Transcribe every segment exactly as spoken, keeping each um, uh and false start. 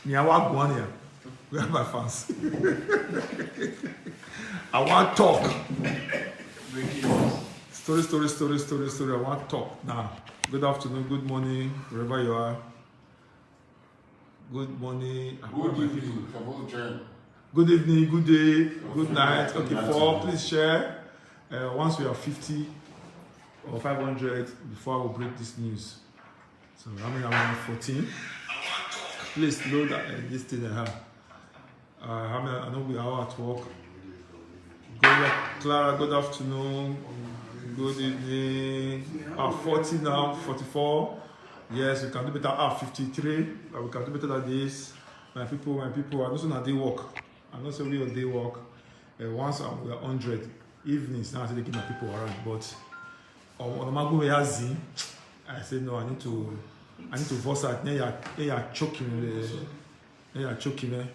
Nyawa Guania. Where are my fans? I want talk. Story, story, story, story, story. I want talk now. Good afternoon, good morning, wherever you are. Good morning. Good evening. Good evening, good day, good night. Okay, four, please share. Uh, once we are fifty or five hundred, before I will break this news. So how many are we? Fourteen. Please load that, uh, this thing I have. Uh, how many? I know we are at work. Good, Clara, good afternoon. Good evening. Ah, forty now, forty-four. Yes, we can do better. Ah, fifty-three. Uh, we can do better than this. My people, my people, I know say una dey work. I know say we all dey work. Uh, once, um, we are hundred evenings now, I say they keep my people around. But, um, on my go, I say no, I need to, I need to voice out. They are, they are choking. They are choking. Eh?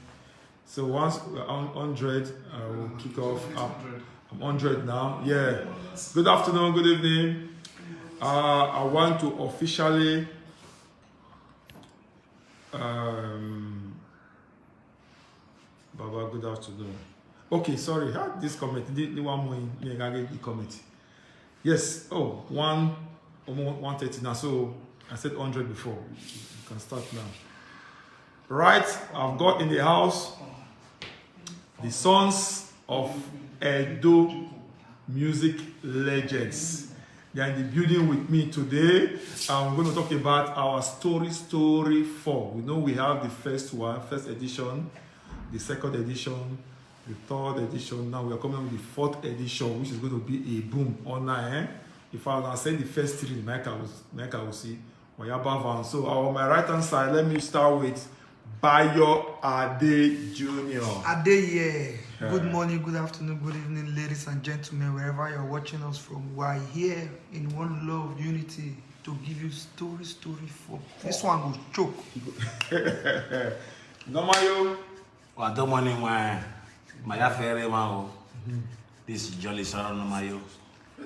So once we're on hundred, uh, we'll kick off. I'm, I'm hundred now. Yeah. Good afternoon, good evening. Uh, I want to officially, um, Baba, good afternoon. Okay, sorry. Ah, this comment, the, the one more in, yeah, I get the comment. Yes. Oh, one, almost one thirty now. So I said hundred before. You can start now. Right, I've got in the house the sons of Edo music legends. They are in the building with me today. And we're going to talk about our story, story four. We know we have the first one, first edition, the second edition, the third edition. Now we are coming up with the fourth edition, which is going to be a boom on our end. If I say the first three, Michael will, Michael will see. Wayaba Van. So, uh, on my right hand side, let me start with Bayo Ade Junior. Ade here. Yeah. Good morning, good afternoon, good evening, ladies and gentlemen, wherever you're watching us from. We are here in one love, unity to give you story, story four. This one will choke. Normal, yo. Wa domo ni wa, ma ya fere ma o. This is Jolly Soro Normal, yo.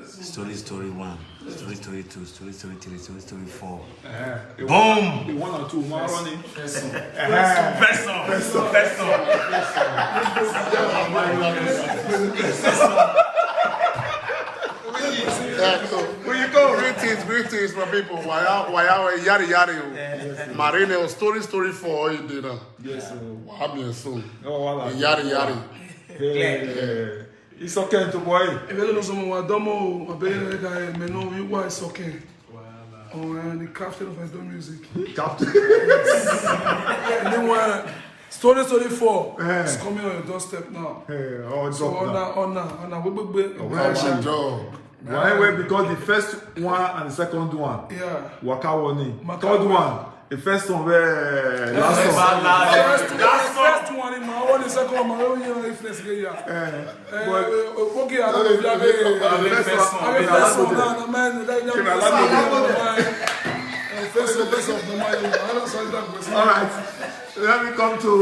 Story, story one, story, story two, story, story three, story, story four. Eh, eh, boom! The one or two, one running. First song. Eh, first song. First song. First song. First song. Yeah, so, where you go? Greetings, greetings, my people. Waya, waya, yari, yari, oh. Marine, oh, story, story four, you did, uh, yes, sir. Wa mi so. Oh, wala. Yari, yari. Clear. Yeah. It's okay to boy. Ebele no somo wa domo o, abele no ka me no you wa it's okay. Oh, and the captain of Edo music. Captain. Anyone, story, story four, eh, is coming on your doorstep now. Eh, oh, so drop on now. Now, on now, on now. We, we, we, oh, we, well, we, well, well, because the first one and the second one, yeah, waka warning. Third one, the first one, where last one. Last one. First one, my one, the second one, my own, you know, if let's get here. Eh, eh, but eh, okay, I don't know if you have a, the first one, I mean, first one, no, no, man, that, that, first one, first one, no, man, I don't say that, but all right, let me come to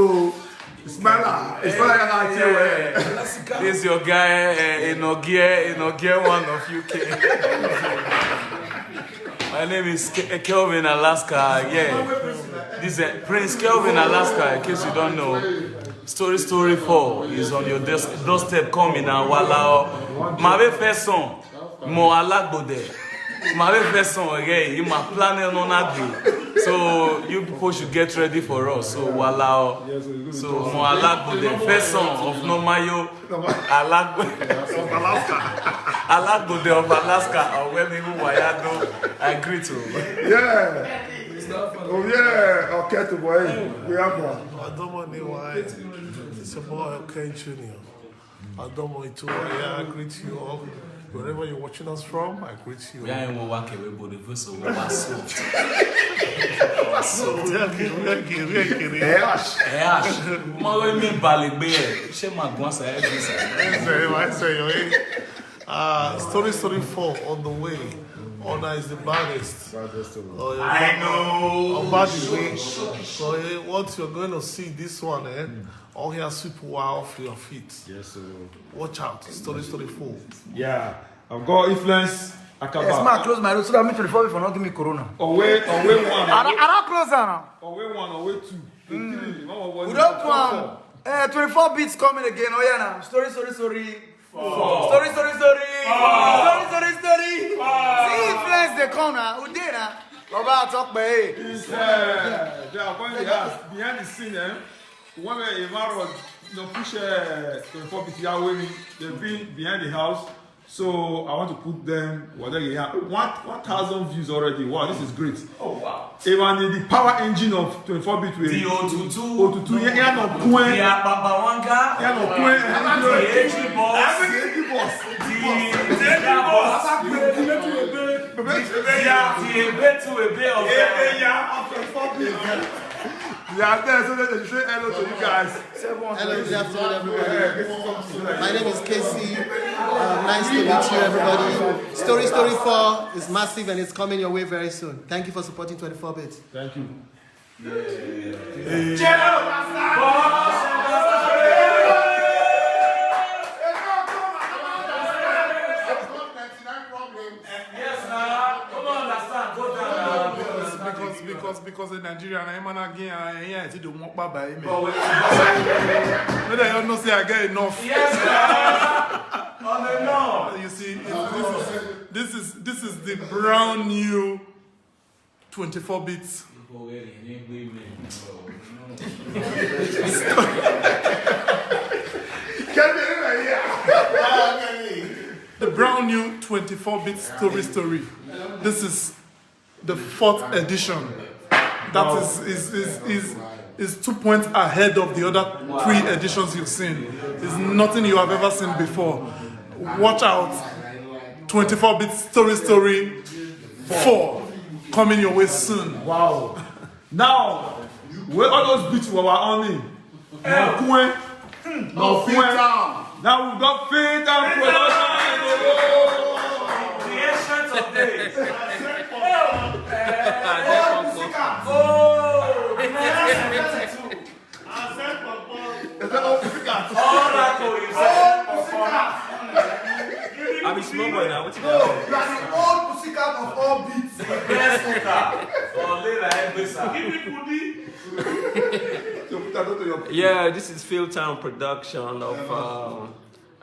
Ismaila. Ismaila, you can tell where. This is your guy, uh, Inogie, Inogie one of U K. My name is Ke- Kelvin Alaska. Yeah, this is, uh, Prince Kelvin Alaska. In case you don't know, story, story four is on your desk, doorstep coming now. Wala o. My very first song, Mo Alagbode. My very first song again. In my planet on that day. So you people should get ready for us. So wala o. So Mo Alagbode, first song of Nomayo. Alagbode of Alaska. Alagbode of Alaska. Or where people Wayado. I greet you. Yeah. Oh yeah. Okay, to boy. We have one. I don't want any wine. It's a boy, okay, Junior. I don't want it to. Yeah, I greet you all. Wherever you're watching us from, I greet you. We are in one work away, but the voice of one so. So, we are kidding, we are kidding, we are kidding. Eh, Ash. Eh, Ash. Ma we mi baligbe. Ṣé màá gbọ́n sa ẹ bí sa? Ẹ sẹ́, ẹ sẹ́, yọ, eh. Uh, story, story four on the way. Honor is the baddest. Baddest of all. Oh, yeah. I know. About the way. So, eh, what you're going to see this one, eh? All here sweep wa off your feet. Yes, sir. Watch out. Story, story four. Yeah. I've got influence. Akaba. Yes, man, close my door so that me twenty-four people not give me corona. Owe, Owe one. I don't, I don't close that now. Owe one, Owe two. Mm. Three. Come on. Eh, twenty-four beats coming again. Oh yeah, now. Story, story, story. Story, story, story. Story, story, story. See influence dey come now. Who dey now? Oba talk, but hey. It's, uh, they are going to ask behind the scene, eh? When we Emmanuel, no push, uh, twenty-four beats, Yahweh, they've been behind the house. So I want to put them, what they have, one, one thousand views already. Wow, this is great. Oh, wow. Even the, the power engine of twenty-four bit way. The O two two. O two two, yeah, yeah, no kuen. The Apapawanga. Yeah, no kuen. The Eji boss. The Eji boss. The Eji boss. The Eji boss. The Eji boss. Yeah, there, so they should say hello to you guys. Hello, good afternoon, everybody. My name is Casey. Uh, nice to meet you, everybody. Story Story four is massive and it's coming your way very soon. Thank you for supporting twenty-four bits. Thank you. Yes, now. Don't understand. Go down now. Because, because, because, because in Nigeria, na him and again, I hear I see the one by me. But wait. Whether you know say I get enough. Yes, now. On the law. You see, it, this is, this is, this is the brand new twenty-four bits. The brand new twenty-four bit Story Story. This is the fourth edition. That is, is, is, is, is two points ahead of the other three editions you've seen. It's nothing you have ever seen before. Watch out. twenty-four bit Story Story four coming your way soon. Wow. Now, where all those beats we were on in? No kuen. No kuen. Now we've got Fit and Production. The ancient of days. Oh, the nineteen seventy-two. Is that all pussycat? All that to himself. I'm a small boy now. What you No, you are the old pussycat of all beats. The best cooker. For Lela Egbesa. Give me kudi. So put that to your Yeah, this is Phil Town production of um,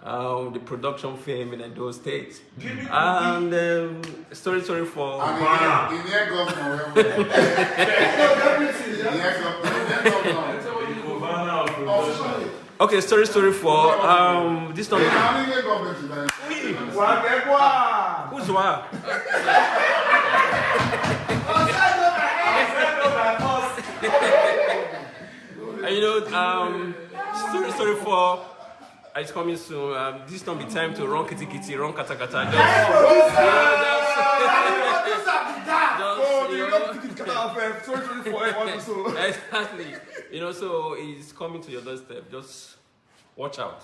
um, the production firm in Edo State. And um, Story Story four. And he, he near governor. He near governor. He near governor. Okay, Story Story four. Um, this one. Who's wa? And you know, um, Story Story four. It's coming soon. Um, this don't be time to run kitty kitty, run kata kata. Just, just, you know, exactly. You know, so it's coming to your doorstep. Just watch out.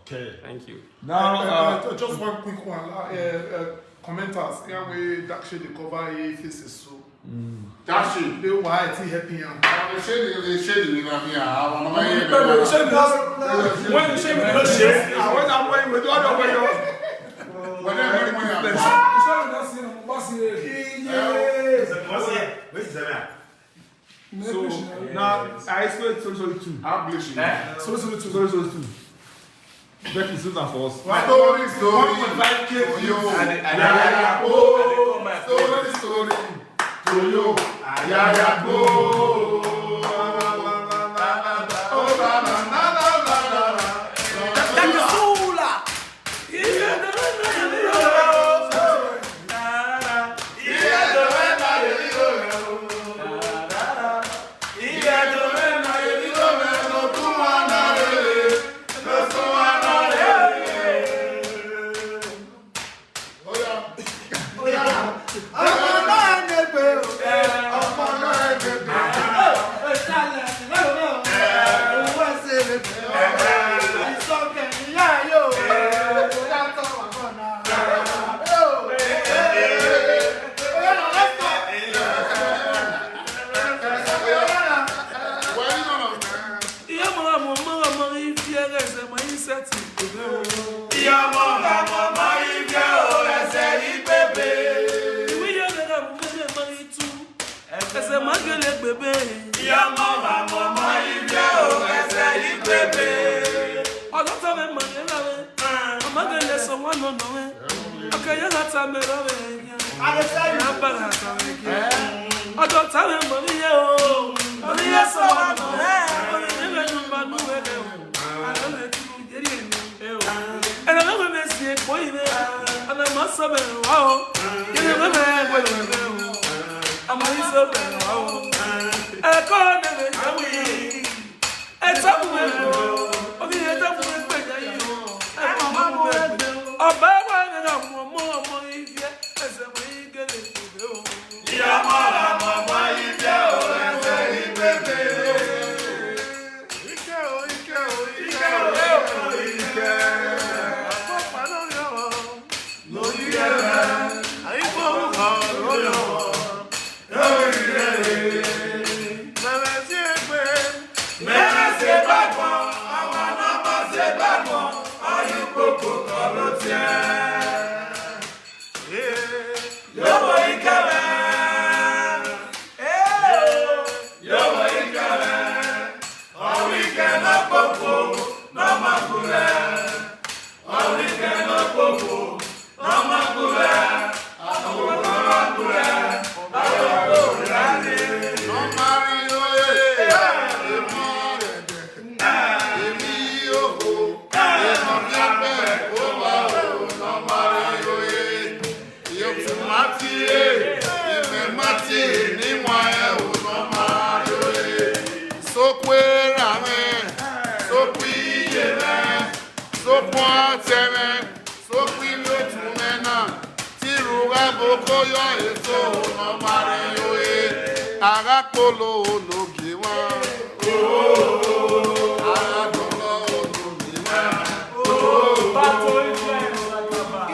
Okay. Thank you. Now, uh, uh, just one quick one. Uh, uh, commenters, yeah, we actually cover faces so. Dashi. They were it helping him. They shade the, they shade the river here. I want to buy it. When you shade the river, shade. I want to buy it with all the way. When I make money, I'm What's that? What's that? So now I swear Story Story two. How blessing. Story Story two. Story Story two. Becky, sit down for us. Story, story. One point five K views. Yo. And they, and they, and they come back. Story, story. To you. Ayaya go. Iya mara mo mara mara ifi ere eze ma inseti. Iya mara mo mara ifi ere eze ibebe. Iwi ya gara mo mara mara itu. Eze ma gele gbebe. Iya mara mo mara ifi ere Samero Vegia. Nambara Savegia. Oto Tame Monia o. Monia Sawano. Monia Venumbanu Vene o. Alame Turu Jeri Eni. Ena Mama Mesi Ekpo Ime. Ana Masa Bero o. Yene Mama Ekpo Ime o. Ama Iso Bero o. Eko Neme Jawi. Etabuwe o, obi etabuwe pe ya yo. Ema mamu egbe. Ọba wa ni na mo mo mo ife, ese mo igele ife o. Iya mo ra mo mo ife o, ese ife pe. Ike o, ike o, ike o, ike o, ike. Mo pa lórí ọ̀rọ̀. Lórí ẹ̀rẹ̀. Àyíkó orúkọ lórí ọ̀rọ̀. Sokwe rame, sokwe yeme, sokwe teme, sokwe lotumena. Tiruga boko yo eso no mare yo e. Aga kolo no giwa. Aga kolo no giwa.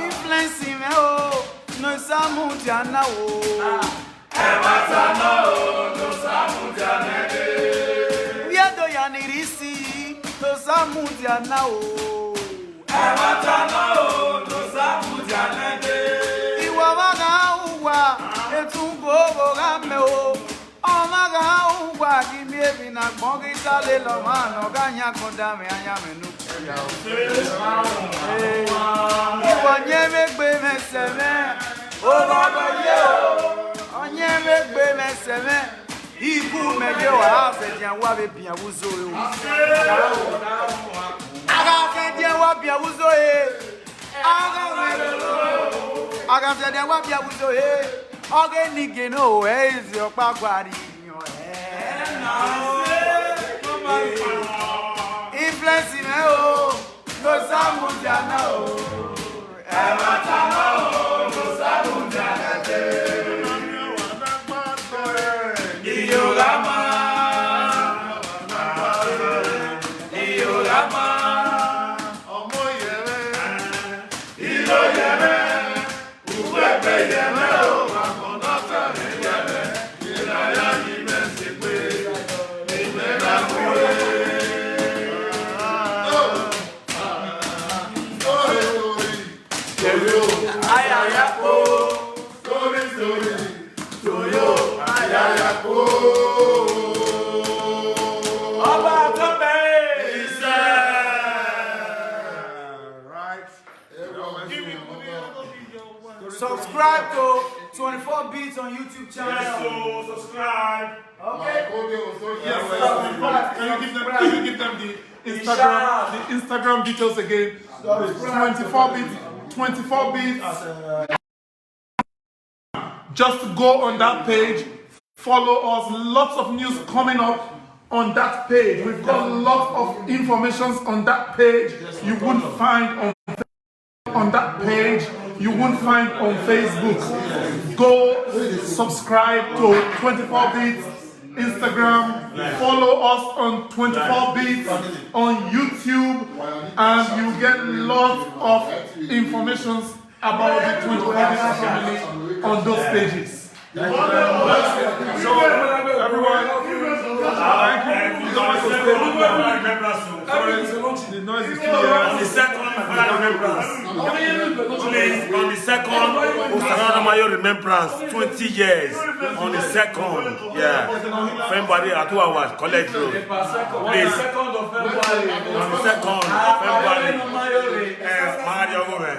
Influence me o, no samu diana o. Where do ya ni risi, no samu diana o. Iwa waga uwa, etungo boga me o. Omaga uwa, give me a vina, mogi tale lo mano, ganya konda me, anya me nu. Iwa nye me gbe me seme. Oba ba ye o. Onye me gbe me seme. Iku me ye wa se dia wa be bia wuzo yo. Aga se dia wa bia wuzo e. Aga se dia wa bia wuzo e. Oge ni ge no e zi opa gwari. Influence me o. No samu diana o. Subscribe to twenty-four Beats on YouTube channel. Yes, so subscribe. Okay. Yes, subscribe. Can you give them, can you give them the Instagram, the Instagram details again? Subscribe. twenty-four Beats, twenty-four Beats. Just go on that page, follow us. Lots of news coming up on that page. We've got lots of informations on that page you won't find on, on that page you won't find on Facebook. Go subscribe to twenty-four Beats Instagram. Follow us on twenty-four Beats on YouTube, and you get lots of informations about the twenty-four Beats family on those pages. So, everyone, thank you. Please don't forget to stay tuned. The noise is too loud. On the second, Father Remembrance. Please, on the second, Osaramayo Remembrance, twenty years. On the second, yeah. February at two hours, College Road. Please. On the second, February. Eh, Mario Gomez.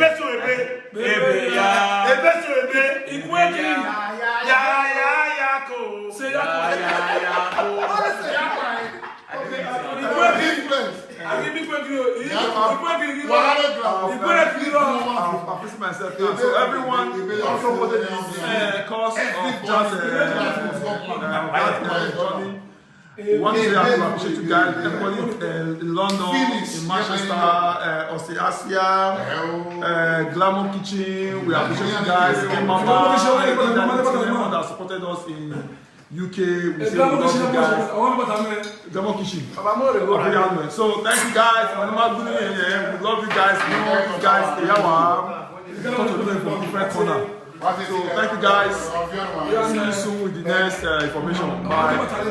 Ebe so ebe. Ebe ya. Ebe so ebe. Ikwegi. Ya ya ya ko. Say ya ko. Ya ya ya ko. What is it? Ikwegi. Ikwegi. Ikwegi. Ikwegi. I've, I've visited myself now. So everyone, also voted in uh, cause of just uh, uh, that uh, journey. We want to say happy, we appreciate you guys. Everybody uh, in London, in Manchester, uh, Australia, uh, Glamour Kitchen. We appreciate you guys. Hey, Mama, everyone that supported us in U K. We say we love you guys. Glamour Kitchen. So thank you guys. We love you guys. We know you guys. Yawa. We talk to them from different corner. So thank you guys. See you soon with the next uh, information. Bye.